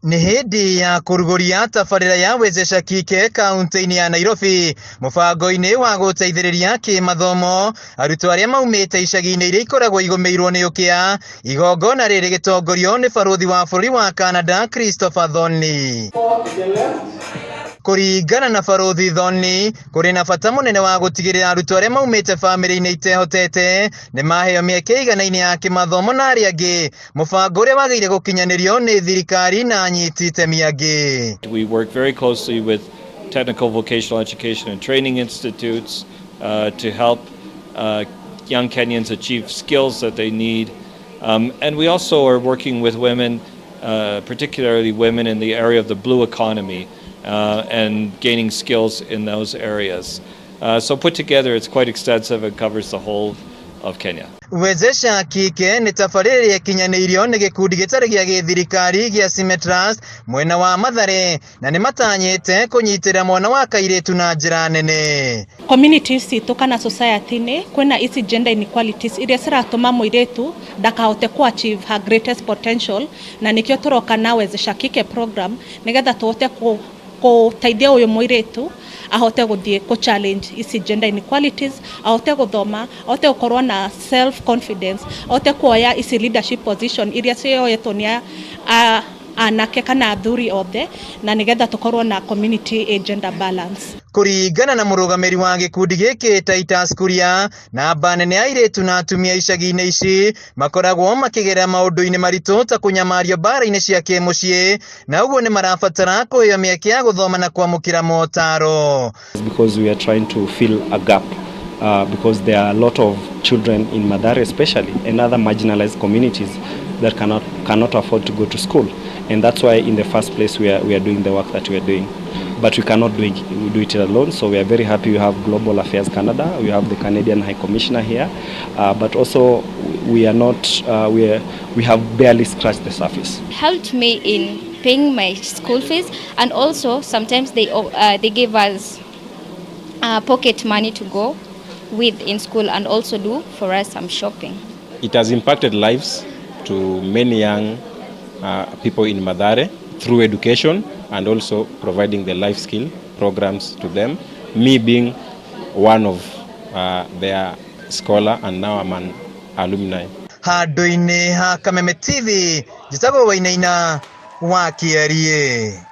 Nĩ hĩndĩ ya kũrugũria tabarĩra ya Wezesha Kike kaunti-inĩ ya Nairobi mũbango-inĩ wa gũteithĩrĩria kĩmathomo arutwo arĩa maumĩte icagi-inĩ iria ikoragwo igũmĩirwo nĩ ũkĩa. Igongona rĩrĩ rĩgĩtongorio nĩ barũthi wa bũrũri wa Canada Christopher Thornley. Kũringana na barũthi Thornley, kũrĩ na bata mũnene wa gũtigĩrĩra arutwo arĩa maumĩte bamĩrĩ-inĩ itehotete nĩ maheo mĩeke ĩiganaine ya kĩmathomo na arĩa angĩ, mũbango ũrĩa wagĩrĩire gũkinyanĩrio nĩ thirikari na anyiti itemi angĩ. We work very closely with technical vocational education and training institutes to help young Kenyans achieve skills that they need. And we also are working with women, particularly women in the area of the blue economy and gaining skills in those areas. So put together, it's quite extensive and covers the whole of Kenya. Wezesha Kike nĩ tabarĩra ĩrĩa ĩkinyanĩirio nĩ gĩkundi gĩtarĩ gĩa gĩthirikari gĩa Sime Trust mwena wa Mathare na nĩ matanyĩte kũnyitĩrĩra mwana wa kairĩtu na njĩra nene. Communities citũ kana society-inĩ kwĩna ici gender inequalities iria ciratũma mũirĩtu ndakahote ku achieve her greatest potential, na nĩkĩo tũroka na Wezesha Kike program nĩgetha tũhote gũteithia ũyũ mũirĩtu ahote gũthiĩ kũ challenge ici gender inequalities, ahote gũthoma, ahote gũkorwo na self confidence, ahote kuoya ici leadership position iria cioetwo nĩ anake kana athuri othe, na nĩgetha tũkorwo na community a gender balance. Kũringana na mũrũgamĩri wa gĩkundi gĩkĩ Titus Kuria, namba nene ya airĩtu na atumia icagi-inĩ ici makoragwo makĩgerera maũndũ-inĩ maritũ ta kũnyamario mbara-inĩ cia kĩmũciĩ, na ũguo nĩ marabatara kũheo mĩeke ya gũthoma na kwamũkĩra motaro. Because we are trying to fill a gap because there are a lot of children in Mathare especially and other marginalized communities that cannot afford to go to school, and that's why in the first place we are doing the work that we are doing. But we cannot do it alone, so we are very happy we have Global Affairs Canada, we have the Canadian High Commissioner here, but also we are not we have barely scratched the surface. Helped me in paying my school fees, and also sometimes they give us pocket money to go with in school and also do for us some shopping. It has impacted lives to many young people in Mathare through education and also providing the life skill programs to them. Me being one of their scholar, and now I'm an alumni. Handũ-inĩ ha Kameme TV, njĩtagwo Wainaina wa Kĩarie.